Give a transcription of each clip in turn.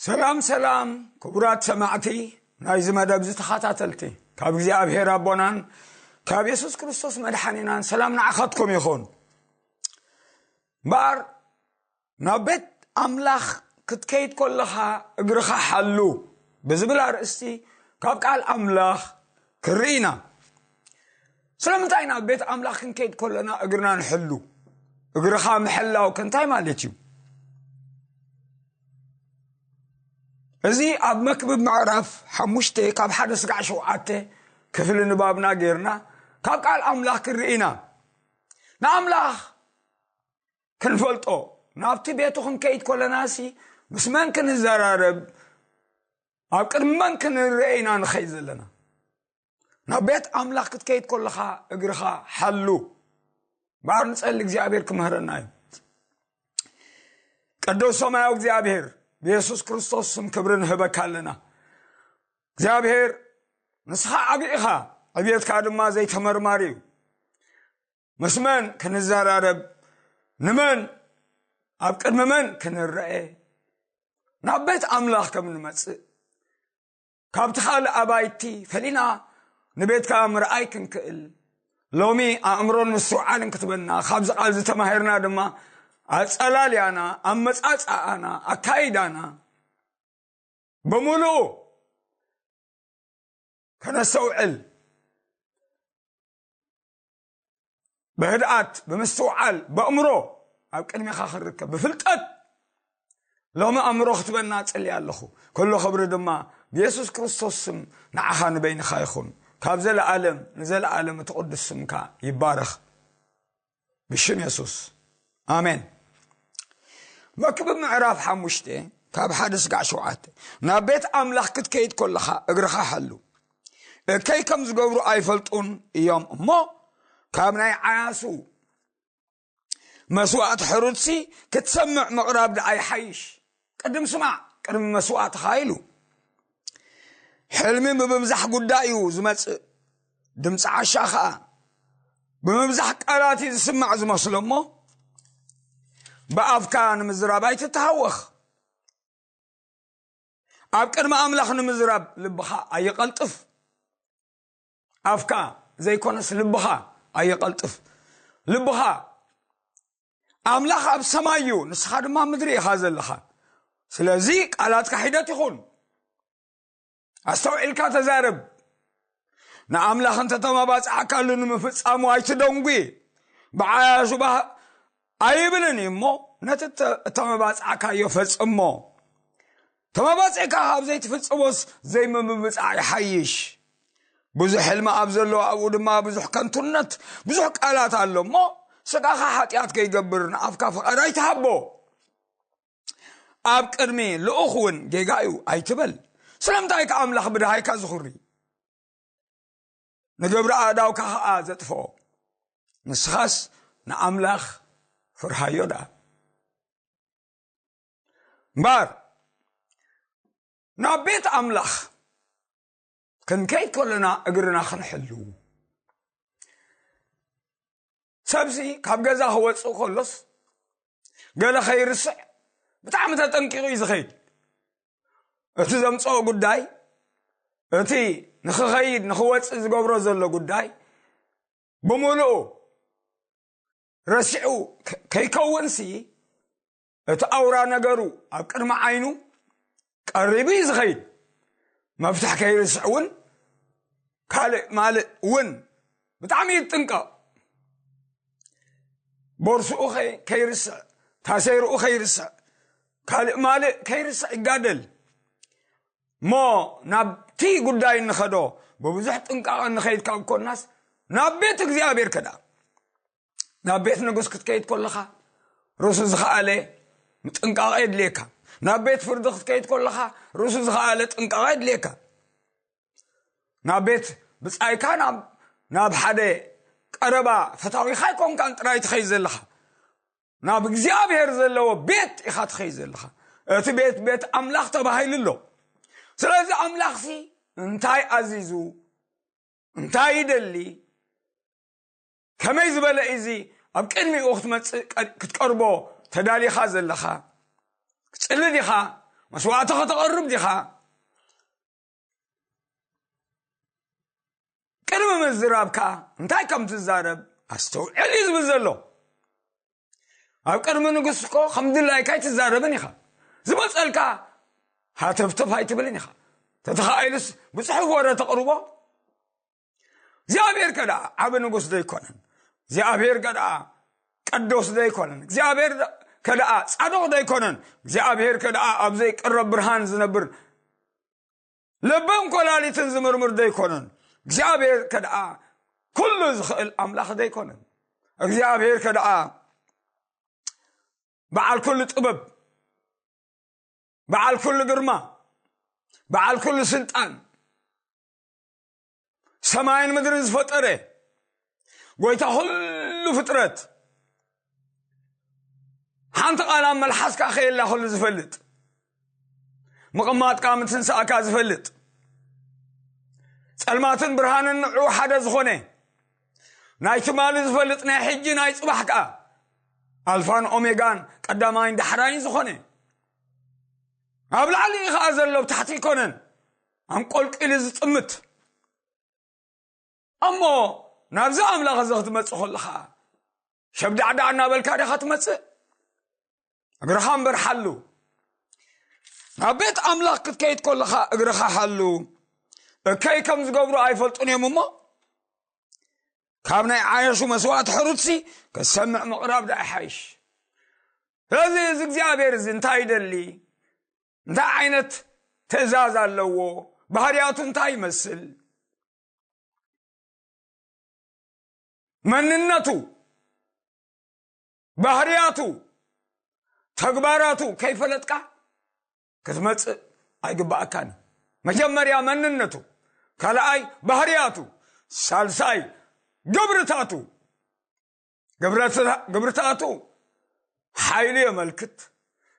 ሰላም ሰላም፣ ክቡራት ሰማዕቲ ናይዚ መደብ ዝተኸታተልቲ፣ ካብ እግዚኣብሔር ኣቦናን ካብ የሱስ ክርስቶስ መድሓኒናን ሰላም ንዓኻትኩም ይኹን። እምበኣር ናብ ቤት ኣምላኽ ክትከይድ ከለኻ እግርኻ ሓሉ ብዝብል ኣርእስቲ ካብ ቃል ኣምላኽ ክርኢ ኢና። ስለምንታይ ናብ ቤት ኣምላኽ ክንከይድ ከለና እግርና ንሕሉ? እግርኻ ምሕላው ከ እንታይ ማለት እዩ? እዚ ኣብ መክብብ ምዕራፍ ሓሙሽተ ካብ ሓደ ስጋዕ ሸውዓተ ክፍሊ ንባብና ጌርና ካብ ቃል ኣምላኽ ክንርኢ ኢና። ንኣምላኽ ክንፈልጦ፣ ናብቲ ቤቱ ክንከይድ ከለናሲ ምስ መን ክንዘራረብ፣ ኣብ ቅድሚ መን ክንረአ ኢና ንኸይድ ዘለና? ናብ ቤት ኣምላኽ ክትከይድ ከለኻ እግርኻ ሓሉ። እምበኣር ንጸሊ እግዚኣብሔር ክምህረና እዩ። ቅዱስ ሰማያዊ እግዚኣብሔር፣ ብየሱስ ክርስቶስ ስም ክብሪ ንህበካ ኣለና። እግዚኣብሔር፣ ንስኻ ዓቢ ኢኻ፣ ዕብየትካ ድማ ዘይተመርማሪ እዩ። ምስ መን ክንዘራረብ፣ ንመን፣ ኣብ ቅድሚ መን ክንረአ፣ ናብ ቤት ኣምላኽ ከም ንመጽእ፣ ካብቲ ካልእ ኣባይቲ ፈሊና ንቤትካ ምርኣይ ክንክእል፣ ሎሚ ኣእምሮን ምስትውዓልን ክትበና፣ ካብዚ ቃል ዝተማሂርና ድማ ኣጸላልያና፣ ኣመጻጽኣና፣ ኣካይዳና ብምሉኡ ከነስተውዕል፣ ብህድኣት፣ ብምስትውዓል፣ ብኣእምሮ ኣብ ቅድሚኻ ክንርከብ፣ ብፍልጠት ሎሚ ኣእምሮ ክትበና ጽልየ ኣለኹ። ኩሉ ክብሪ ድማ ብየሱስ ክርስቶስ ስም ንዓኻ ንበይንኻ ይኹን። ካብ ዘለኣለም ንዘለኣለም እቲ ቅዱስ ስምካ ይባረኽ። ብሽም የሱስ፣ ኣሜን። መክብብ ምዕራፍ ሓሙሽተ ካብ ሓደ ስጋዕ ሸውዓተ፣ ናብ ቤት ኣምላኽ ክትከይድ ከለኻ እግርኻ ሓሉ። እከይ ከም ዝገብሩ ኣይፈልጡን እዮም እሞ፣ ካብ ናይ ዓያሱ መስዋእቲ ሕሩድሲ ክትሰምዕ ምቕራብ ደኣ ይሓይሽ። ቅድም ስማዕ፣ ቅድሚ መስዋእትኻ ኢሉ። ሕልሚ ብምብዛሕ ጉዳይ እዩ ዝመጽእ፣ ድምፂ ዓሻ ኸኣ ብምብዛሕ ቃላት እዩ ዝስማዕ ዝመስሎ እሞ፣ ብኣፍካ ንምዝራብ ኣይትተሃወኽ። ኣብ ቅድሚ ኣምላኽ ንምዝራብ ልብኻ ኣየቐልጥፍ። ኣፍካ ዘይኮነስ ልብኻ ኣየቐልጥፍ። ልብኻ፣ ኣምላኽ ኣብ ሰማይ እዩ፣ ንስኻ ድማ ኣብ ምድሪ ኢኻ ዘለኻ። ስለዚ ቃላትካ ሒደት ይኹን። ኣስተውዒልካ ተዛረብ። ንኣምላኽ እንተ ተመባጽዓካሉ ንምፍጻሙ ኣይትደንጒ። ብዓያሹ ባህ ኣይብልን እዩ እሞ፣ ነቲ እተ-፣ እተመባጽዓካዮ ፈጽሞ። ተመባጺዕካ ካብ ዘይትፍጽሞስ ዘይምምብጻዕ ይሓይሽ። ብዙሕ ሕልሚ ኣብ ዘለዎ ኣብኡ ድማ ብዙሕ ከንቱነት፣ ብዙሕ ቃላት ኣሎ እሞ፣ ስጋኻ ሓጢኣት ከይገብር ንኣፍካ ፍቓድ ኣይትሃቦ። ኣብ ቅድሚ ልኡኽ እውን ጌጋ እዩ ኣይትበል። ስለምንታይ ከ ኣምላኽ ብድሃይካ ዝኹሪ? ንግብሪ ኣእዳውካ ኸኣ ዘጥፍኦ። ንስኻስ ንኣምላኽ ፍርሃዮ ደኣ። እምበኣር ናብ ቤት ኣምላኽ ክንከይድ ከለና እግርና ክንሕሉ። ሰብሲ ካብ ገዛ ክወጽእ ከሎስ ገለ ከይርስዕ ብጣዕሚ ተጠንቂቑ እዩ ዝኸይድ። እቲ ዘምጽኦ ጉዳይ፣ እቲ ንኽኸይድ ንኽወጽእ ዝገብሮ ዘሎ ጉዳይ ብምሉኡ ረሲዑ ከ-፣ ከይከውንሲ እቲ ኣውራ ነገሩ ኣብ ቅድሚ ዓይኑ ቀሪቡ እዩ ዝኸይድ። መፍትሕ ከይርስዕ እውን ካልእ ማልእ እውን ብጣዕሚ ይጥንቀቕ። ቦርስኡ ከይ-፣ ከይርስዕ፣ ታሴርኡ ከይርስዕ፣ ካልእ ማልእ ከይርስዕ ይጋደል። እሞ ናብቲ ጉዳይ እንኸዶ ብብዙሕ ጥንቃቐ እንኸይድ ካብ ኮናስ ናብ ቤት እግዚኣብሔር ከዳ። ናብ ቤት ንጉስ ክትከይድ ከለኻ ርእሱ ዝኸኣለ ጥንቃቐ የድልየካ። ናብ ቤት ፍርዲ ክትከይድ ከለኻ ርእሱ ዝኸኣለ ጥንቃቐ የድልየካ። ናብ ቤት ብጻይካ ናብ፣ ናብ ሓደ ቀረባ ፈታዊኻ ኣይኮንካን ጥራይ ትኸይድ ዘለኻ። ናብ እግዚኣብሔር ዘለዎ ቤት ኢኻ ትኸይድ ዘለኻ። እቲ ቤት ቤት ኣምላኽ ተባሂሉ ኣሎ። ስለዚ ኣምላኽሲ እንታይ ኣዚዙ፣ እንታይ ይደሊ፣ ከመይ ዝበለ እዩ እዚ ኣብ ቅድሚኡ ክትመጽእ ቀ-፣ ክትቀርቦ ተዳሊኻ ዘለኻ? ክትጽሊ ዲኻ መስዋእቲ ከተቕርብ ዲኻ? ቅድሚ ምዝራብካ እንታይ ከም ትዛረብ ኣስተውዕል እዩ ዝብል ዘሎ። ኣብ ቅድሚ ንጉስ እኮ ከም ድላይካ ኣይትዛረብን ኢኻ። ዝመጸልካ ሃተፍተፍ ኣይትብልን ኢኻ። ተተኻኢሉስ ብጽሑፍ ወረ ተቕርቦ። እግዚኣብሔር ከደኣ ዓቢ ንጉስ ዶ ኣይኮነን? እግዚኣብሔር ከደኣ ቀዶስ ዶ ኣይኮነን? እግዚኣብሔር ከደኣ ጻድቕ ዶ ኣይኮነን? እግዚኣብሔር ከደኣ ኣብ ዘይቅረብ ብርሃን ዝነብር ልብን ኮላሊትን ዝምርምር ዶ ኣይኮነን? እግዚኣብሔር ከደኣ ኩሉ ዝኽእል ኣምላኽ ዶ ኣይኮነን? እግዚኣብሔር ከደኣ በዓል ኩሉ ጥበብ፣ በዓል ኩሉ ግርማ፣ በዓል ኩሉ ስልጣን፣ ሰማይን ምድርን ዝፈጠረ፣ ጎይታ ኩሉ ፍጥረት፣ ሓንቲ ቃል ኣብ መልሓስካ ከየላ ኩሉ ዝፈልጥ፣ ምቕማጥካ ምትንሳእካ ዝፈልጥ፣ ጸልማትን ብርሃንን ንዕኡ ሓደ ዝኾነ፣ ናይ ትማሊ ዝፈልጥ፣ ናይ ሕጂ ናይ ጽባሕ ከኣ ኣልፋን ኦሜጋን ቀዳማይን ዳሕራይን ዝኾነ፣ ኣብ ላዕሊ ከኣ ዘሎ ኣብ ታሕቲ ኣይኮነን፣ ኣንቆልቂሉ ዝጥምት። እሞ ናብዚ ኣምላኽ እዚ ክትመጽእ ከለኻ ሸብዳዕዳዕ እናበልካ ዲኻ ትመጽእ? እግርኻ እምበር ሓሉ። ናብ ቤት ኣምላኽ ክትከይድ ከለኻ እግርኻ ሓሉ። እከይ ከም ዝገብሩ ኣይፈልጡን እዮም እሞ፣ ካብ ናይ ዓያሹ መስዋእቲ ሕሩድሲ ክትሰምዕ ምቕራብ ደኣ ይሓይሽ። ስለዚ እዚ እግዚኣብሔር እዚ እንታይ ይደሊ? እንታይ ዓይነት ትእዛዝ ኣለዎ? ባህርያቱ እንታይ ይመስል? መንነቱ፣ ባህርያቱ፣ ተግባራቱ ከይፈለጥካ ክትመጽእ ኣይግባኣካን። መጀመርያ መንነቱ፣ ካልኣይ ባህርያቱ፣ ሳልሳይ ግብርታቱ። ግብረታ-፣ ግብርታቱ ሓይሉ የመልክት፣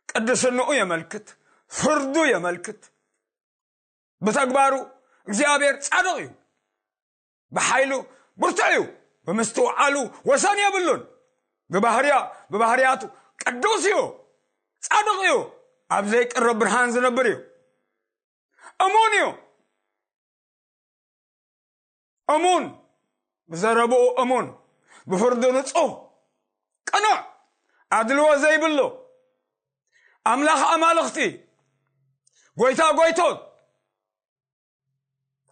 ቅድስንኡ የመልክት፣ ፍርዱ የመልክት። ብተግባሩ እግዚኣብሔር ጻድቕ እዩ። ብሓይሉ ብርቱዕ እዩ። ብምስትውዓሉ ወሰን የብሉን። ብባህርያ-፣ ብባህርያቱ ቅዱስ እዩ፣ ጻድቕ እዩ። ኣብ ዘይቅረብ ብርሃን ዝነብር እዩ። እሙን እዩ። እሙን፣ ብዘረብኡ እሙን፣ ብፍርዱ ንጹህ፣ ቅኑዕ፣ ኣድልዎ ዘይብሉ፣ ኣምላኽ ኣማልኽቲ፣ ጎይታ ጎይቶት፣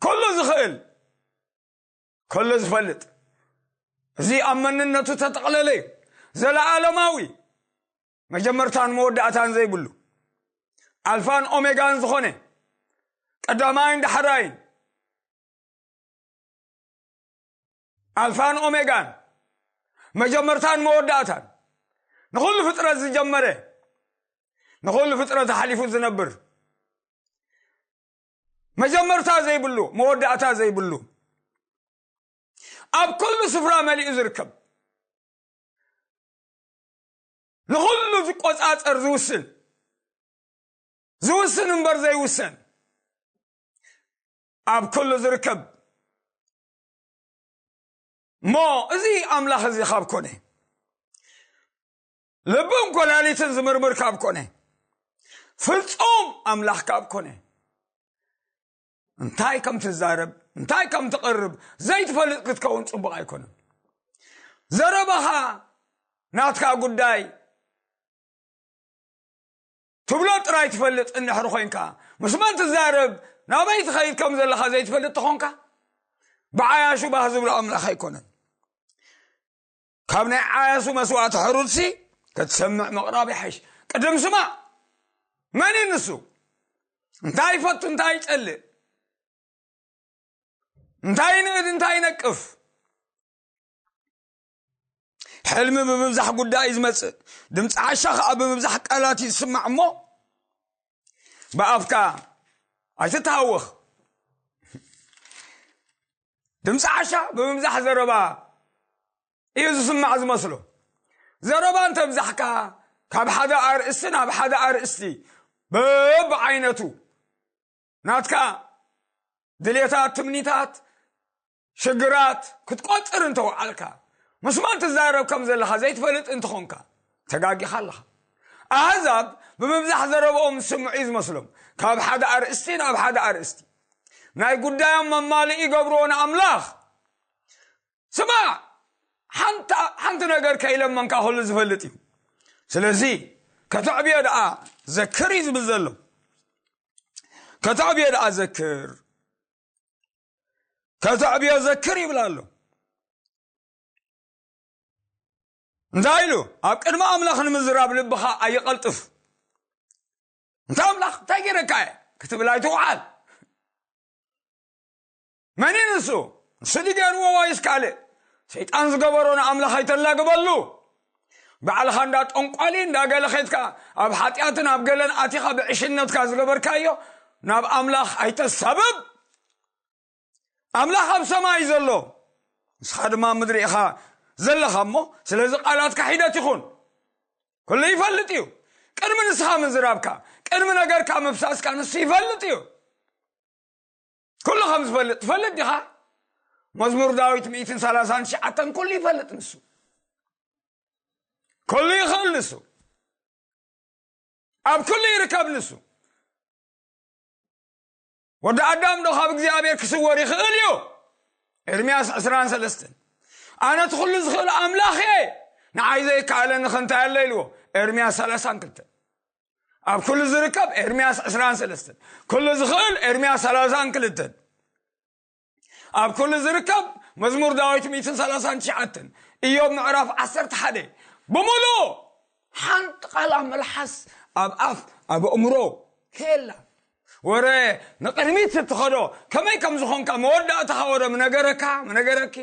ኩሉ ዝኽእል፣ ኩሉ ዝፈልጥ፣ እዚ ኣብ መንነቱ ተጠቕለለ እዩ። ዘለዓለማዊ፣ መጀመርታን መወዳእታን ዘይብሉ፣ ኣልፋን ኦሜጋን ዝኾነ፣ ቀዳማይን ዳሕራይን፣ ኣልፋን ኦሜጋን፣ መጀመርታን መወዳእታን፣ ንኹሉ ፍጥረት ዝጀመረ፣ ንኹሉ ፍጥረት ኣሕሊፉ ዝነብር፣ መጀመርታ ዘይብሉ፣ መወዳእታ ዘይብሉ፣ ኣብ ኩሉ ስፍራ መሊኡ ዝርከብ፣ ንኹሉ ዝቆጻጸር፣ ዝውስን፣ ዝውስን እምበር ዘይውሰን፣ ኣብ ኩሉ ዝርከብ። እሞ እዚ ኣምላኽ እዚ ካብ ኮነ፣ ልብን ኮላሊትን ዝምርምር ካብ ኮነ፣ ፍጹም ኣምላኽ ካብ ኮነ፣ እንታይ ከም ትዛረብ፣ እንታይ ከም ትቕርብ ዘይትፈልጥ ክትከውን ጽቡቕ ኣይኮነን። ዘረባኻ ናትካ ጉዳይ ትብሎ ጥራይ ትፈልጥ እንድሕሪ ኮይንካ፣ ምስ መን ትዛረብ፣ ናበይ ትኸይድ ከም ዘለኻ ዘይትፈልጥ ተኾንካ፣ ብዓያሹ ባህ ዝብሎ ኣምላኽ ኣይኮነን። ካብ ናይ ዓያሱ መስዋእቲ ሕሩድሲ ክትሰምዕ ምቕራብ ይሓይሽ። ቅድም ስማዕ፣ መን እዩ ንሱ? እንታይ ይፈቱ፣ እንታይ ይጸልእ፣ እንታይ ይንእድ፣ እንታይ ይነቅፍ? ሕልሚ ብምብዛሕ ጉዳይ እዩ ዝመጽእ፣ ድምፂ ዓሻ ኸዓ ብምብዛሕ ቃላት እዩ ዝስማዕ። እሞ ብኣፍካ ኣይትተሃወኽ። ድምፂ ዓሻ ብምብዛሕ ዘረባ እዩ ዝስማዕ ዝመስሎ። ዘረባ እንተብዛሕካ፣ ካብ ሓደ ኣርእስቲ ናብ ሓደ ኣርእስቲ በብዓይነቱ ናትካ ድሌታት፣ ትምኒታት፣ ሽግራት ክትቆጽር እንተወዓልካ፣ ምስ መን ትዛረብ ከም ዘለኻ ዘይትፈልጥ እንተኾንካ፣ ተጋጊኻ ኣለኻ። ኣህዛብ ብምብዛሕ ዘረብኦም ዝስምዑ እዩ ዝመስሎም። ካብ ሓደ ኣርእስቲ ናብ ሓደ ኣርእስቲ ናይ ጉዳዮም መማልኢ ይገብርዎ ንኣምላኽ። ስማዕ፣ ሓንቲ ነገር ከይለመንካ ኩሉ ዝፈልጥ እዩ። ስለዚ ከተዕብዮ ደኣ ዘክር እዩ ዝብል ዘሎ። ከተዕብዮ ደኣ ዘክር፣ ከተዕብዮ ዘክር ይብል ኣሎ። እንታይ ኢሉ? ኣብ ቅድሚ ኣምላኽ ንምዝራብ ልብኻ ኣየቐልጥፍ። እንታ ኣምላኽ እንታይ ገይረካ እየ ክትብል ኣይትውዓል። መን እዩ ንሱ? ንሱ ድዩ ገይርዎ ወይስ ካልእ? ሰይጣን ዝገበሮ ንኣምላኽ ኣይተላግበሉ። ባዕልኻ እንዳ ጠንቋሊ እንዳ ገለ ኸይድካ ኣብ ሓጢኣትን ኣብ ገለን ኣቲኻ ብዕሽነትካ ዝገበርካዮ ናብ ኣምላኽ ኣይተሳብብ። ኣምላኽ ኣብ ሰማይ ዘሎ፣ ንስኻ ድማ ኣብ ምድሪ ኢኻ ዘለኻ እሞ፣ ስለዚ ቃላትካ ሒደት ይኹን። ኩሉ ይፈልጥ እዩ። ቅድሚ ንስኻ ምዝራብካ፣ ቅድሚ ነገርካ ምፍሳስካ ንሱ ይፈልጥ እዩ። ኩሉ ከም ዝፈልጥ ትፈልጥ ዲኻ? መዝሙር ዳዊት ሚእትን ሰላሳን ትሽዓተን ኩሉ ይፈልጥ ንሱ። ኩሉ ይኽእል ንሱ። ኣብ ኩሉ ይርከብ ንሱ። ወዲ ኣዳም ዶ ካብ እግዚኣብሔር ክስወር ይኽእል እዩ? ኤርምያስ ዕስራን ሰለስተን። ኣነ እቲ ኩሉ ዝኽእል ኣምላኽ እየ፣ ንዓይ ዘይከኣለኒ ኸ እንታይ ኣሎ ኢልዎ። ኤርምያስ ሰላሳን ክልተን። ኣብ ኩሉ ዝርከብ ኤርምያስ ዕስራን ሰለስተን። ኩሉ ዝኽእል ኤርምያስ ሰላሳን ክልተን። ኣብ ኩሉ ዝርከብ መዝሙር ዳዊት ሚእትን ሰላሳን ትሽዓተን። ኢዮብ ምዕራፍ ዓሰርተ ሓደ። ብምሉእ ሓንቲ ቃል ኣብ መልሓስ፣ ኣብ ኣፍ፣ ኣብ ኣእምሮ ከየላ። ወረ ንቕድሚት እትኸዶ ከመይ ከም ዝኾንካ መወዳእታኻ ወረ ምነገረካ፣ ምነገረኪ።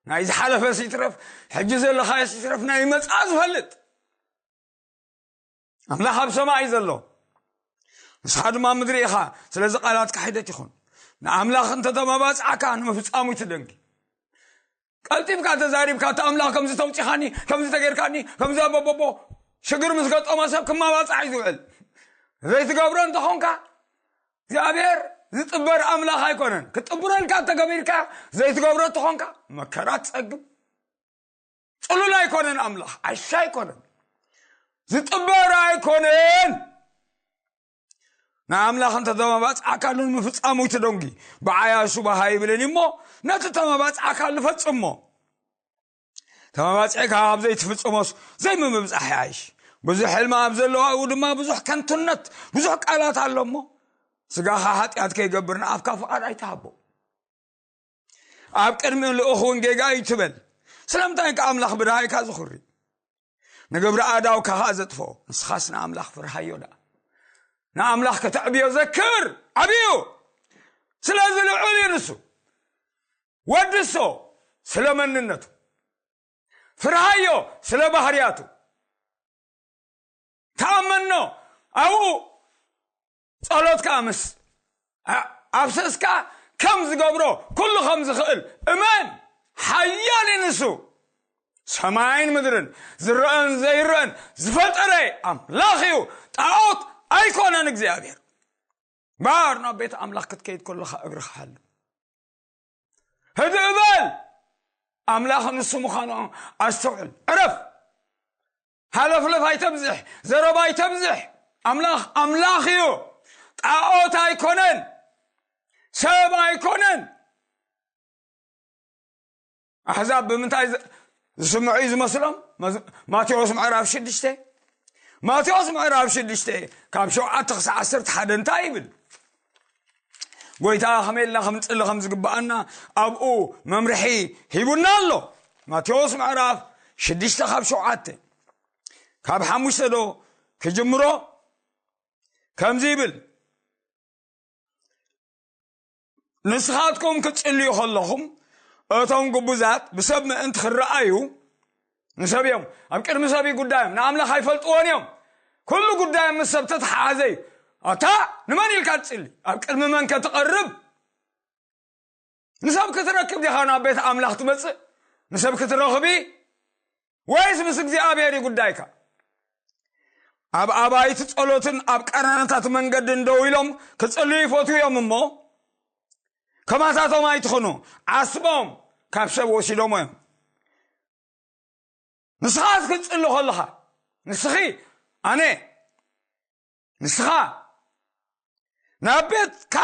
ናይ ዝሓለፈ ሲትረፍ፣ ሕጂ ዘለኻዮ ሲትረፍ፣ ናይ መጻእ ዝፈልጥ ኣምላኽ ኣብ ሰማይ እዩ ዘሎ። ንስኻ ድማ ኣብ ምድሪ ኢኻ። ስለዚ ቃላትካ ሒደት ይኹን። ንኣምላኽ እንተተመባጽዓካ ንምፍጻሙ ትደንጊ። ቀልጢፍካ ተዛሪብካ፣ እቲ ኣምላኽ ከምዚ ተውጺኻኒ፣ ከምዚ ተጌርካኒ፣ ከምዚ ኣቦቦቦ፣ ሽግር ምስ ገጠሞ ሰብ ክመባጽዓ እዩ ዝውዕል። ዘይትገብሮ እንተኾንካ፣ እግዚኣብሔር ዝጥበር ኣምላኽ ኣይኮነን። ክትጥብሮ ኢልካ እንተገቢርካ፣ ዘይትገብሮ እንተኾንካ፣ መከራ ትጸግም። ጽሉል ኣይኮነን ኣምላኽ፣ ዓሻ ኣይኮነን። ዝጥበር ኣይኮነን። ንኣምላኽ እንተ ተመባጽዓካሉ ንምፍጻሙ ትደንጊ። ብዓያሹ በሃ ይብልን እሞ፣ ነቲ ተመባጽዓካሉ ፈጽሞ። ተመባጺዕካ ኣብ ዘይትፍጽሞስ ዘይምምብጻሕ ይዓይሽ። ብዙሕ ሕልሚ ኣብ ዘለዋኡ ድማ ብዙሕ ከንቱነት፣ ብዙሕ ቃላት ኣሎ እሞ፣ ስጋኻ ሓጢኣት ከይገብር ንኣፍካ ፍቓድ ኣይትሃቦ። ኣብ ቅድሚ ልኡኽ እውን ጌጋ ኣይትበል። ስለምንታይ ከ ኣምላኽ ብድሃይካ ዝኹሪ? ንግብሪ ኣእዳውካ ኸኣ ዘጥፍኦ። ንስኻስ ንኣምላኽ ፍርሃዮ ደኣ። ንኣምላኽ ከተዕብዮ ዘክር፣ ዓብዩ። ስለዚ ልዑል እዩ ንሱ። ወድሶ ስለ መንነቱ። ፍርሃዮ ስለ ባህርያቱ። ተኣመኖ ኣብኡ። ጸሎትካ ምስ ኣ-፣ ኣፍሰስካ ከም ዝገብሮ ኩሉ ከም ዝኽእል እመን። ሓያል እዩ ንሱ። ሰማይን ምድርን ዝረአን ዘይረአን ዝፈጠረ ኣምላኽ እዩ። ጣዖት ኣይኮነን እግዚኣብሔር። እምበኣር ናብ ቤት ኣምላኽ ክትከይድ ከለኻ እግርኻ ሓሉ። ህድእ በል። ኣምላኽ ንሱ ምዃኑ ኣስተውዕል። ዕረፍ። ሃለፍለፍ ኣይተብዝሕ፣ ዘረባ ኣይተብዝሕ። ኣምላኽ ኣምላኽ እዩ። ጣዖት ኣይኮነን፣ ሰብ ኣይኮነን። ኣሕዛብ ብምንታይ ዝ-፣ ዝስምዑ እዩ ዝመስሎም? መዝ-፣ ማቴዎስ ምዕራፍ ሽዱሽተ። ማቴዎስ ምዕራፍ ሽዱሽተ ካብ ሸውዓተ ክሳዕ ዓሰርተ ሓደ እንታይ ይብል? ጎይታ ከመይ ኢልና ከምንጽሊ ከም ዝግብኣና ኣብኡ መምርሒ ሂቡና ኣሎ። ማቴዎስ ምዕራፍ ሽዱሽተ ካብ ሸውዓተ፣ ካብ ሓሙሽተ ዶ ክጅምሮ? ከምዚ ይብል፣ ንስኻትኩም ክትጽልዩ ከለኹም፣ እቶም ግቡዛት ብሰብ ምእንቲ ክረኣዩ፣ ንሰብ እዮም፣ ኣብ ቅድሚ ሰብ እዩ ጉዳዮም፣ ንኣምላኽ ኣይፈልጥዎን እዮም። ኩሉ ጉዳዮም ምስ ሰብ ተተሓሓዘ እዩ። ኣታ ንመን ኢልካ ትጽሊ? ኣብ ቅድሚ መን ከ ትቐርብ? ንሰብ ክትረክብ ዲኻ ናብ ቤት ኣምላኽ ትመጽእ? ንሰብ ክትረኽቢ? ወይስ ምስ እግዚኣብሔር እዩ ጉዳይካ? ኣብ ኣባይቲ ጸሎትን ኣብ ቀራናታት መንገድን ደው ኢሎም ክጽልዩ ይፈትዉ እዮም እሞ፣ ከማታቶም ኣይትኹኑ። ዓስቦም ካብ ሰብ ወሲዶሞ እዮም። ንስኻ ክትጽሊ ከለኻ፣ ንስኺ ኣነ፣ ንስኻ ናብ ቤትካ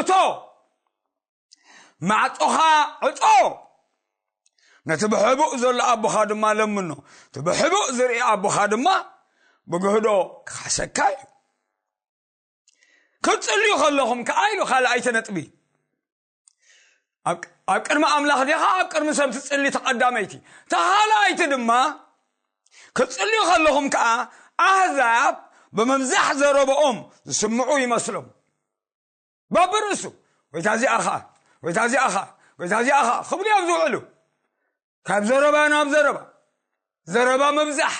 እቶ፣ ማዕጾኻ ዕጾ፣ ነቲ ብሕቡእ ዘሎ ኣቦኻ ድማ ለምኖ፣ እቲ ብሕቡእ ዝርኢ ኣቦኻ ድማ ብግህዶ ክኻሰካ እዩ። ክትጽልዩ ከለኹም ከኣ ኢሉ ካልኣይቲ ነጥቢ፣ ኣብ ኣብ ቅድሚ ኣምላኽ ዲኻ ኣብ ቅድሚ ሰብ ትጽሊ? ተቐዳመይቲ። ተኻልኣይቲ ድማ ክትጽልዩ ከለኹም ከኣ ኣህዛብ ብምብዛሕ ዘረብኦም ዝስምዑ ይመስሎም። በብርእሱ፣ "ጎይታ እዚኣ ኸኣ፣ ጎይታ እዚኣ ኸኣ፣ ጎይታ እዚኣ ኸኣ" ክብሉ እዮም ዝውዕሉ። ካብ ዘረባ ናብ ዘረባ፣ ዘረባ ምብዛሕ፣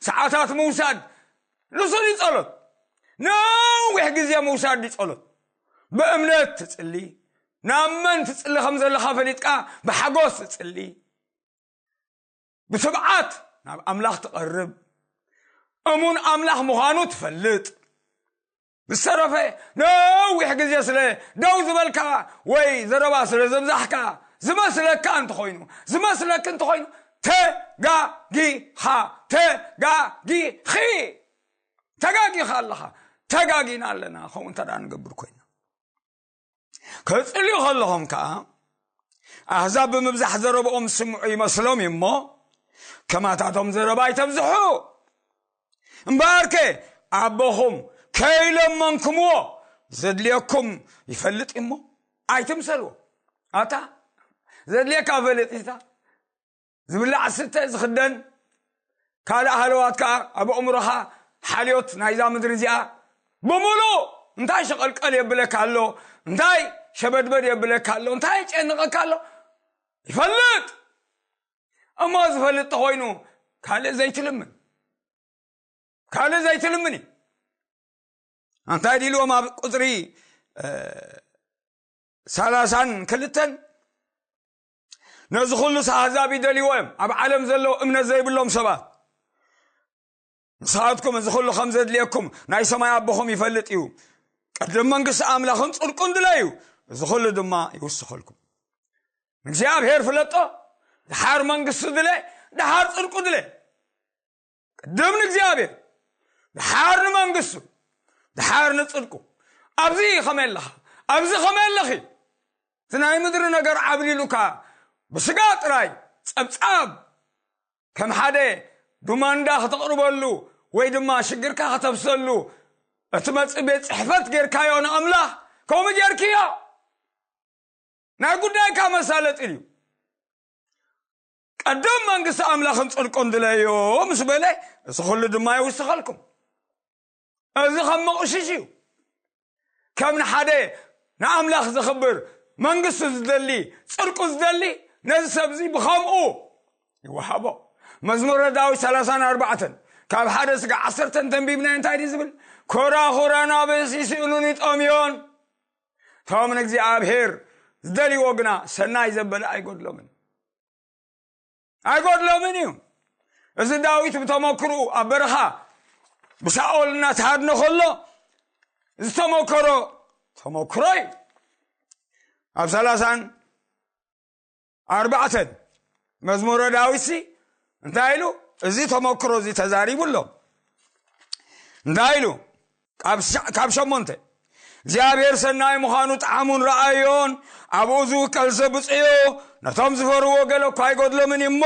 ሰዓታት ምውሳድ፣ ንሱ ድዩ ጸሎት? ነዊሕ ግዜ ምውሳድ ድዩ ጸሎት? ብእምነት ትጽሊ፣ ናብ መን ትጽሊ ከም ዘለኻ ፈሊጥካ ብሓጎስ ትጽሊ፣ ብትብዓት ናብ ኣምላኽ ትቐርብ፣ እሙን ኣምላኽ ምዃኑ ትፈልጥ። ብዝተረፈ ነዊሕ ግዜ ስለ ደው ዝበልካ ወይ ዘረባ ስለ ዘብዛሕካ ዝመስለካ እንተኾይኑ፣ ዝመስለክ እንተኾይኑ፣ ተጋጊኻ፣ ተጋጊኺ፣ ተጋጊኻ ኣለኻ፣ ተጋጊና ኣለና። ከምኡ እንተ ደኣ ንገብር ኮይና፣ ክጽልዩ ከለኹም ከኣ ኣህዛብ ብምብዛሕ ዘረብኦም ዝስምዑ ይመስሎም እዩ እሞ፣ ከማታቶም ዘረባ ኣይተብዝሑ። እምበኣርከ ኣቦኹም ከይለመንኩምዎ ዘድልየኩም ይፈልጥ እዩ እሞ ኣይትምሰልዎ። ኣታ ዘድልየካ ፈሊጥታ፣ ዝብላዕ ዝስተ ዝኽደን ካልእ ሃለዋት ከኣ ኣብ ኣእምሮኻ ሓልዮት ናይዛ ምድሪ እዚኣ ብምሉእ እንታይ ሸቐልቀል የብለካ ኣሎ፣ እንታይ ሸበድበድ የብለካ ኣሎ፣ እንታይ የጨንቐካ ኣሎ ይፈልጥ። እሞ ዝፈልጥ ተኾይኑ ካልእ ዘይትልምን፣ ካልእ ዘይትልምን እዩ። እንታይ ድልዎም ኣብ ቁጽሪ፣ እ፣ ሰላሳን ክልተን፣ ነዚ ኩሉስ ኣህዛብ ይደልይዎ እዮም፣ ኣብ ዓለም ዘለዉ እምነት ዘይብሎም ሰባት። ንስኻትኩም እዚ ኩሉ ከም ዘድልየኩም ናይ ሰማይ ኣቦኹም ይፈልጥ እዩ። ቅድም መንግስቲ ኣምላኽን ጽድቁን ድለዩ፣ እዚ ኩሉ ድማ ይውስኸልኩም። ንእግዚኣብሔር ፍለጦ፣ ድሓር መንግስቱ ድለ፣ ድሓር ጽድቁ ድለ። ቅድም ንእግዚኣብሔር፣ ድሓር ንመንግስቱ፣ ድሓር ንጽድቁ። ኣብዚ ከመይ ኣለኻ? ኣብዚ ከመይ ኣለኺ? እቲ ናይ ምድሪ ነገር ዓብሊሉካ፣ ብስጋ ጥራይ ጸብጻብ፣ ከም ሓደ ዱማንዳ ከተቕርበሉ ወይ ድማ ሽግርካ ከተፍሰሉ እትመጽእ ቤት ጽሕፈት ጌርካዮ ንኣምላኽ፣ ከምኡ ጌርክዮ። ናይ ጉዳይካ መሳለጢ እዩ። ቀደም መንግስቲ ኣምላኽን ጽድቁን ድለዮ ምስ በለ፣ እዚ ኩሉ ድማ ይውስኸልኩም። እዚ ከም መቑሽሽ እዩ። ከም ንሓደ ንኣምላኽ ዘኽብር፣ መንግስቱ ዝደሊ፣ ጽድቁ ዝደሊ፣ ነዚ ሰብዚ ብኸምኡ ይወሃቦ። መዝሙረ ዳዊት ሰላሳን ኣርባዕተን ካብ ሓደ ስጋዕ ዓሰርተ እንተንቢብናዮ እንታይ ድዩ ዝብል? "ኮራኹራን ኣብ ሲስእኑን ይጠምዮን፣ እቶም ንእግዚኣብሔር ዝደልይዎ ግና ሰናይ ዘበለ ኣይጎድሎምን፣ ኣይጎድሎምን እዩ።" እዚ ዳዊት ብተመክርኡ ኣብ በረኻ ብሳኦል እናተሃድነ ከሎ ዝተመከሮ ተመክሮ እዩ። ኣብ ሰላሳን ኣርባዕተን መዝሙረ ዳዊትሲ እንታይ ኢሉ? እዚ ተመክሮ እዚ ተዛሪቡ ኣሎ። እንታይ ኢሉ? ካብ ሸ-፣ ካብ ሸሞንተ፣ "እግዚኣብሔር ሰናይ ምዃኑ ጣዕሙን ረኣዮን፣ ኣብኡ ዝውከል ሰብ ብፅዮ፣ ነቶም ዝፈርዎ ገለ እኳ ኣይጎድሎምን እዩ እሞ፣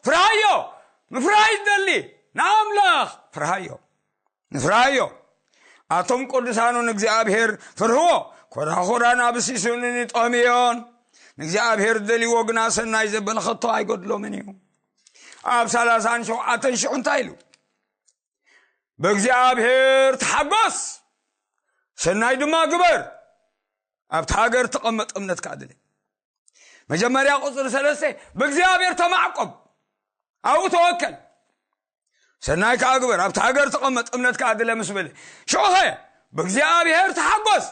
ፍርሃዮ።" ምፍራይ ዝደሊ ንኣምላኽ ፍርሃዮ። ንፍርሃዮ። ኣቶም ቅዱሳኑ ንእግዚኣብሔር ፍርህዎ፣ ኮራኹራን ኣብ ሲስኡንን ይጠምዮን። ንእግዚኣብሔር ዝደልይዎ ግና ሰናይ ዘበለ ከቶ ኣይጎድሎምን እዩ። ኣብ ሰላሳን ሸውዓተን ሽዑ እንታይ ኢሉ? "ብእግዚኣብሔር ተሓጎስ፣ ሰናይ ድማ ግበር፣ ኣብቲ ሃገር ተቐመጥ፣ እምነትካ ኣድለ።" መጀመርያ ቁጽሪ ሰለስተ፣ "ብእግዚኣብሔር ተማዕቆብ፣ ኣብኡ ተወከል፣ ሰናይ ከኣ ግበር፣ ኣብቲ ሃገር ተቐመጥ፣ እምነትካ ኣድለ" ምስ በለ፣ ሽዑኸ ብእግዚኣብሔር ተሓጎስ።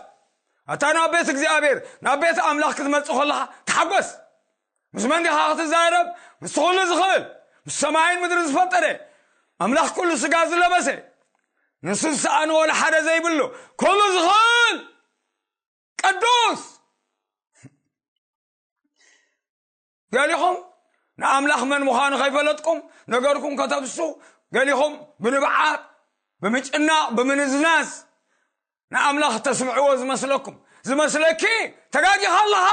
ኣታ ናብ ቤት እግዚኣብሔር፣ ናብ ቤት ኣምላኽ ክትመጽእ ከለኻ ተሓጎስ። ምስ መን ዲኻ ክትዛረብ? ምስቲ ኩሉ ዝኽእል፣ ምስ ሰማይን ምድርን ዝፈጠረ፣ ኣምላኽ ኩሉ ስጋ ዝለበሰ፣ ንሱ ዝሰኣኖ ወላ ሓደ ዘይብሉ፣ ኩሉ ዝኽእል፣ ቅዱስ። ገሊኹም ንኣምላኽ መን ምዃኑ ከይፈለጥኩም ነገርኩም ከተብሱ፣ ገሊኹም ብንብዓት፣ ብምጭናቕ ብምንዝናዝ ንኣምላኽ ተስምዕዎ ዝመስለኩም ዝመስለኪ፣ ተጋጊኻ ኣለኻ።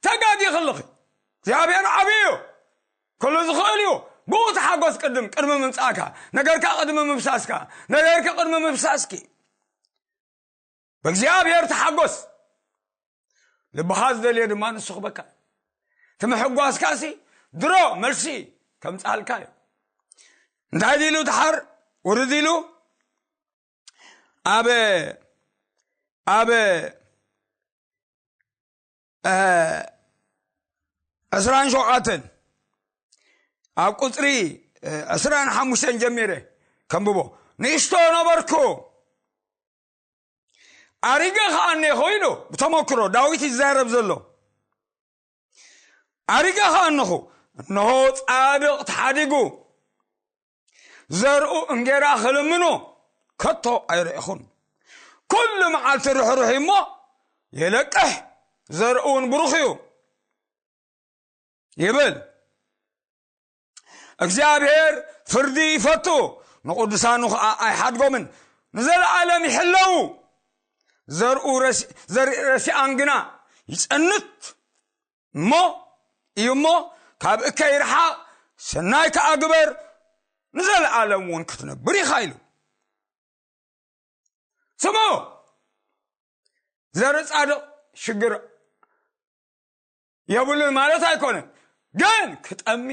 ተጋጊኺ ኣለኺ። እግዚኣብሔር ዓብዩ፣ ኩሉ ዝኽእል እዩ። ብኡ ተሓጎስ። ቅድም ቅድሚ ምምጻእካ፣ ነገርካ ቅድሚ ምፍሳስካ፣ ነገርካ ቅድሚ ምፍሳስኪ፣ ብእግዚኣብሔር ተሓጎስ። ልብኻ ዝደልዮ ድማ ንሱ ክበካ። እቲ ምሕጓስካሲ ድሮ መልሲ ከምጽኣልካ እዩ። እንታይ ኢሉ ድሓር ውርድ ኢሉ? ኣብ ኣብ እ፣ ዕስራን ሸውዓተን፣ ኣብ ቁጽሪ፣ እ፣ ዕስራን ሓሙሽተን ጀሚረ ከንብቦ። ንእሽቶ ነበርኩ፣ ኣሪገ ኸኣ እኔኹ ኢሉ። ብተመክሮ ዳዊት ይዛረብ ዘሎ። ኣሪገ ኸኣ እነኹ፣ እነሆ ጻድቕ ተሓዲጉ፣ ዘርኡ እንጌራ ክልምኖ ከቶ ኣይረእኹን። ኩሉ መዓልቲ ርሕሩሕ እሞ የለቅሕ፣ ዘርኡ እውን ብሩኽ እዩ ይብል። እግዚኣብሔር ፍርዲ ይፈቱ፣ ንቕዱሳኑ ኸዓ ኣይሓድጎምን፣ ንዘለዓለም ይሕለዉ። ዘርኡ ረሲ-፣ ዘርኢ ረሲኣን ግና ይጸንት እሞ፣ እዩ እሞ፣ ካብ እከይ ርሓቕ፣ ሰናይ ከኣ ግበር፣ ንዘለዓለም እውን ክትነብር ኢኻ ኢሉ። ስምዑ፣ ዘርኢ ጻድቕ ሽግር የብሉን ማለት ኣይኮነን፣ ግን ክጠሚ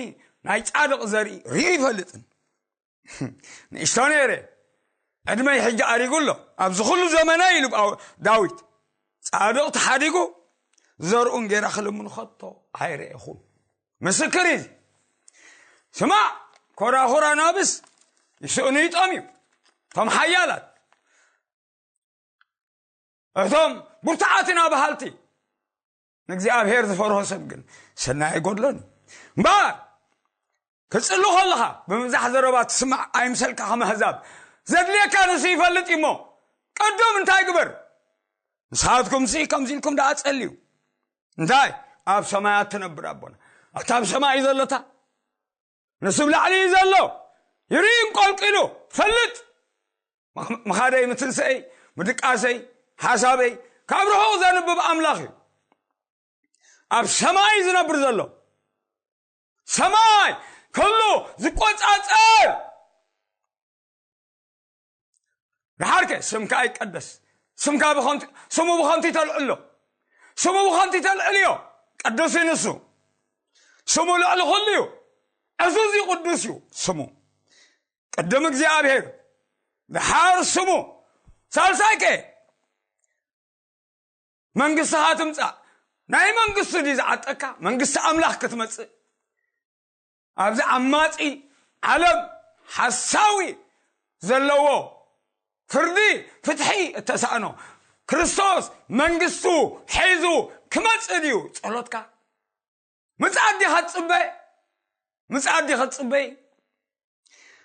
ናይ ጻድቕ ዘርኢ ርእዩ ይፈልጥን። ንእሽቶ ነይረ፣ ዕድመይ ሕጂ ኣሪጉ ኣሎ፣ ኣብዚ ኩሉ ዘመነይ ኢሉ ጳው-፣ ዳዊት። ጻድቕ ተሓዲጉ፣ ዘርኡ እንጌራ ክልምኑ ከቶ ኣይረኤኹን። ምስክር እዩ። ስማዕ፣ ኮራኹር ኣናብስ ይስእኑ ይጠምዩ። እቶም ሓያላት፣ እቶም ብርቱዓት ኢና በሃልቲ፣ ንእግዚኣብሔር ዝፈርሆ ሰብ ግን ሰናይ ኣይጎድሎን እዩ። እምበኣር፣ ክትጽሊ ከለኻ ብምብዛሕ ዘረባ ትስማዕ ኣይምሰልካ፣ ከም ኣህዛብ ዘድልየካ ንሱ ይፈልጥ እዩ እሞ፣ ቅድም እንታይ ግበር? ንስኻትኩምሲ ከምዚ ኢልኩም ደኣ ጸልዩ። እንታይ? ኣብ ሰማያት ትነብር ኣቦና፣ ኣታ ኣብ ሰማይ እዩ ዘሎታ። ንሱ ኣብ ላዕሊ እዩ ዘሎ። ይርኢ እንቆልቂሉ። ፈልጥ። ምኽ-፣ ምኻደይ፣ ምትንስአይ፣ ምድቃሰይ፣ ሓሳበይ፣ ካብ ርሑቕ ዘንብብ ኣምላኽ እዩ። ኣብ ሰማይ ዝነብር ዘሎ። ሰማይ ኩሉ ዝቆጻጸር። ደሓርከ ስምካ ኣይቀደስ፣ ስምካ ብኸንቱ፣ ስሙ ብኸንቱ ይተልዕሎ፣ ስሙ ብኸንቱ ይተልዕልዮ። ቅዱስ እዩ ንሱ፣ ስሙ ልዕሊ ኩሉ እዩ። ዕዙዝ እዩ፣ ቅዱስ እዩ ስሙ። ቅድም እግዚኣብሔር፣ ደሓር ስሙ። ሳልሳይከ መንግስትኻ ትምጻእ። ናይ መንግስቱ ድዩ ዝዓጠካ? መንግስቲ ኣምላኽ ክትመጽእ፣ ኣብዚ ዓማጺ ዓለም ሓሳዊ ዘለዎ ፍርዲ፣ ፍትሒ እተሳእኖ፣ ክርስቶስ መንግስቱ ሒዙ ክመጽእ ድዩ ጸሎትካ? ምጽኣት ዲኻ ትጽበ? ምጽኣት ዲኻ ትጽበ?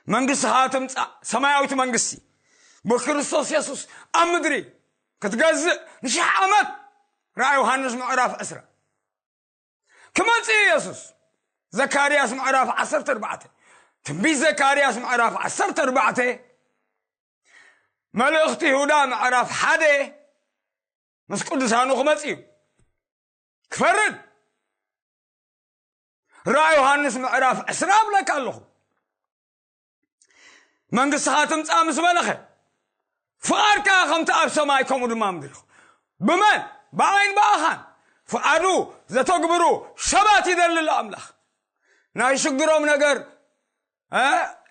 መንግስትኻ ትምጻእ፣ ሰማያዊት መንግስቲ ብክርስቶስ የሱስ ኣብ ምድሪ ክትገዝእ ንሽሕ ዓመት። ራእይ ዮሃንስ ምዕራፍ ዕስራ። ክመጽእ እዩ የሱስ። ዘካርያስ ምዕራፍ ዓሰርተ ኣርባዕተ፣ ትንቢት ዘካርያስ ምዕራፍ ዓሰርተ ኣርባዕተ፣ መልእኽቲ ይሁዳ ምዕራፍ ሓደ፣ ምስ ቅዱሳኑ ክመጽእ እዩ። ክፈርድ። ራእይ ዮሃንስ ምዕራፍ ዕስራ እብለካ ኣለኹ። መንግስትኻ ትምጻእ ምስ በለኸ፣ ፍቓድካ ከምቲ ኣብ ሰማይ ከምኡ ድማ ኣብ ምድሪ ይኹን። ብመን? ብኣይን ብኣኻን ፍቓዱ ዘተግብሩ ሰባት ይደሊ ኣሎ ኣምላኽ። ናይ ሽግሮም ነገር፣ እ፣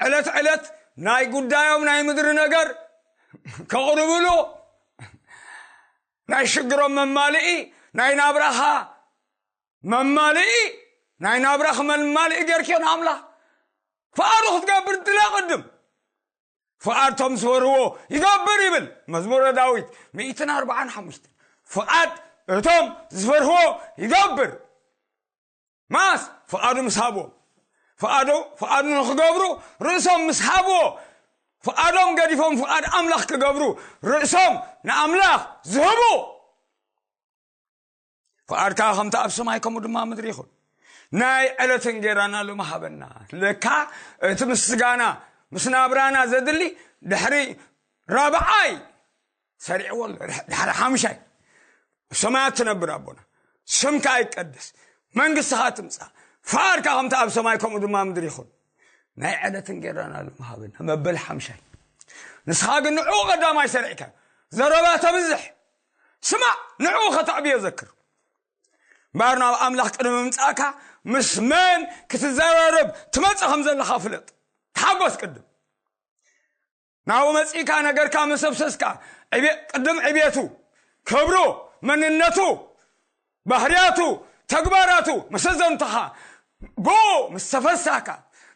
ዕለት ዕለት ናይ ጉዳዮም ናይ ምድሪ ነገር ከቕርብሉ፣ ናይ ሽግሮም መማልኢ፣ ናይ ናብራኻ መማልኢ፣ ናይ ናብራኽ መማልኢ ጌርክዮ ንኣምላኽ። ፍቓዱ ክትገብር ድለ ቅድም። ፍቓድ እቶም ዝፈርህዎ ይገብር ይብል መዝሙረ ዳዊት ሚእትን ኣርባዓን ሓሙሽተን። ፍቓድ እቶም ዝፈርህዎ ይገብር። ማስ ፍቓዱ ምስ ሃብዎ። ፍቓዱ፣ ፍቓዱ ንኽገብሩ ርእሶም ምስ ሃብዎ። ፍቓዶም ገዲፎም ፍቓድ ኣምላኽ ክገብሩ ርእሶም ንኣምላኽ ዝህቡ። ፍቓድካ ከምቲ ኣብ ሰማይ ከምኡ ድማ ምድሪ ይኹን። ናይ ዕለት እንጌራና ሎሚ ሃበና። ለካ እቲ ምስጋና ምስ ናብራና ዘድሊ ድሕሪ ራብዓይ ሰሪዕዎ ኣሎ። ድሕሪ ሓምሻይ ሰማያት ትነብር ኣቦና፣ ስምካ ይቀደስ፣ መንግስትኻ ትምጻእ፣ ፍቓድካ ከምቲ ኣብ ሰማይ ከምኡ ድማ ምድሪ ይኹን። ናይ ዕለት እንጌራና ሎሚ ሃበና መበል ሓምሻይ። ንስኻ ግን ንዕኡ ቀዳማይ ሰሪዕካ ዘረባ ተብዝሕ፣ ስማዕ፣ ንዕኡ ከተዕብዮ ዘክር። እምበኣር ናብ ኣምላኽ ቅድሚ ምምጻእካ ምስ መን ክትዘራረብ ትመጽእ ከም ዘለኻ ፍለጥ። ተሓጎስ ቅድም ናብኡ መጺእካ ነገርካ መሰብሰስካ፣ ዕቤ- ቅድም ዕቤቱ፣ ክብሩ፣ መንነቱ፣ ባህርያቱ፣ ተግባራቱ መሰዘንትኻ ብኡ ምስ ተፈሳካ፣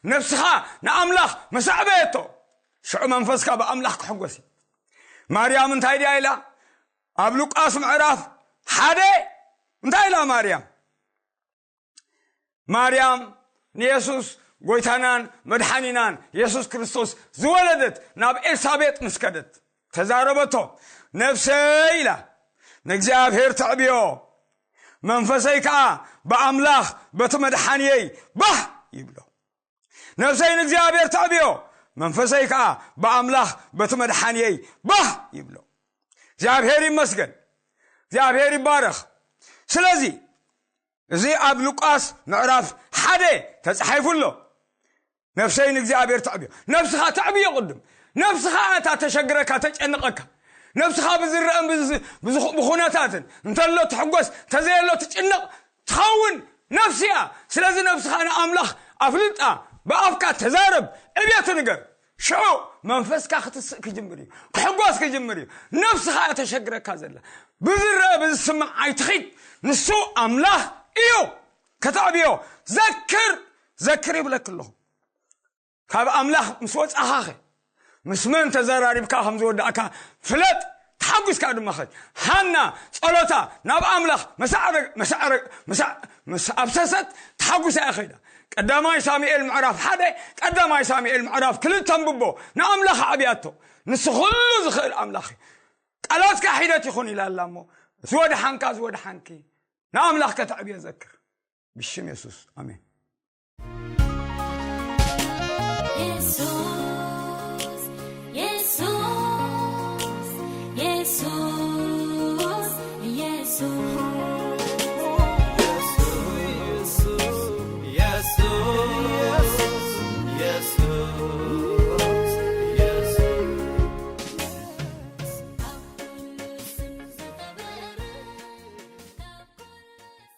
ነፍስኻ ንኣምላኽ መሳዕበየቶ፣ ሽዑ መንፈስካ ብኣምላኽ ክሕጎስ እዩ። ማርያም እንታይ ድያ ኢላ? ኣብ ሉቃስ ምዕራፍ ሓደ እንታይ ኢላ ማርያም? ማርያም ንየሱስ ጎይታናን መድሓኒናን የሱስ ክርስቶስ ዝወለደት ናብ ኤልሳቤጥ ምስ ከደት ተዛረበቶ። ነፍሰይ ኢላ ንእግዚኣብሔር ተዕብዮ፣ መንፈሰይ ከኣ ብኣምላኽ በቲ መድሓንየይ ባህ ይብሎ። ነፍሰይ ንእግዚኣብሔር ተዕብዮ፣ መንፈሰይ ከኣ ብኣምላኽ በቲ መድሓንየይ ባህ ይብሎ። እግዚኣብሔር ይመስገን፣ እግዚኣብሔር ይባረኽ። ስለዚ እዚ ኣብ ሉቃስ ምዕራፍ ሓደ ተጻሒፉ ኣሎ። ነፍሰይ ንእግዚኣብሔር ተዕብዮ። ነፍስኻ ተዕብዮ ቅድም። ነፍስኻ እታ ተሸግረካ፣ ተጨንቐካ። ነፍስኻ ብዝረአን ብዝ- ብዝኹ- ብኹነታትን እንተሎ ትሕጎስ፣ እንተዘየሎ ትጭነቕ ትኸውን ነፍሲ እያ። ስለዚ ነፍስኻ ንኣምላኽ ኣፍልጣ፣ ብኣፍካ ተዛረብ፣ ዕብየቱ ንገር። ሽዑ መንፈስካ ክትስእ ክጅምር እዩ፣ ክሕጎስ ክጅምር እዩ። ነፍስኻ እያ ተሸግረካ ዘላ። ብዝረአ ብዝስማዕ ኣይትኺድ። ንሱ ኣምላኽ እዩ። ከተዕብዮ ዘክር፣ ዘክር ይብለክ ኣለኹ። ካብ ኣምላኽ ምስ ወጻኻኸ ምስ መን ተዘራሪብካ ከም ዝወዳእካ ፍለጥ። ተሓጒስካ ድማ ኸድ። ሃና ጸሎታ ናብ ኣምላኽ መሳዕረ- መሳዕረ- መሳዕ- ምስ ኣብሰሰት ተሓጒሳ እያ ኸይዳ። ቀዳማይ ሳሙኤል ምዕራፍ ሓደ፣ ቀዳማይ ሳሙኤል ምዕራፍ ክልተ ኣንብቦ። ንኣምላኽ ኣዕብያቶ። ንሱ ኩሉ ዝኽእል ኣምላኽ እዩ። ቃላትካ ሒደት ይኹን ኢላ ኣላ እሞ፣ ዝወድሓንካ ዝወድሓንኪ ንኣምላኽ ከተዕብዮ ዘክር። ብሽም የሱስ ኣሜን።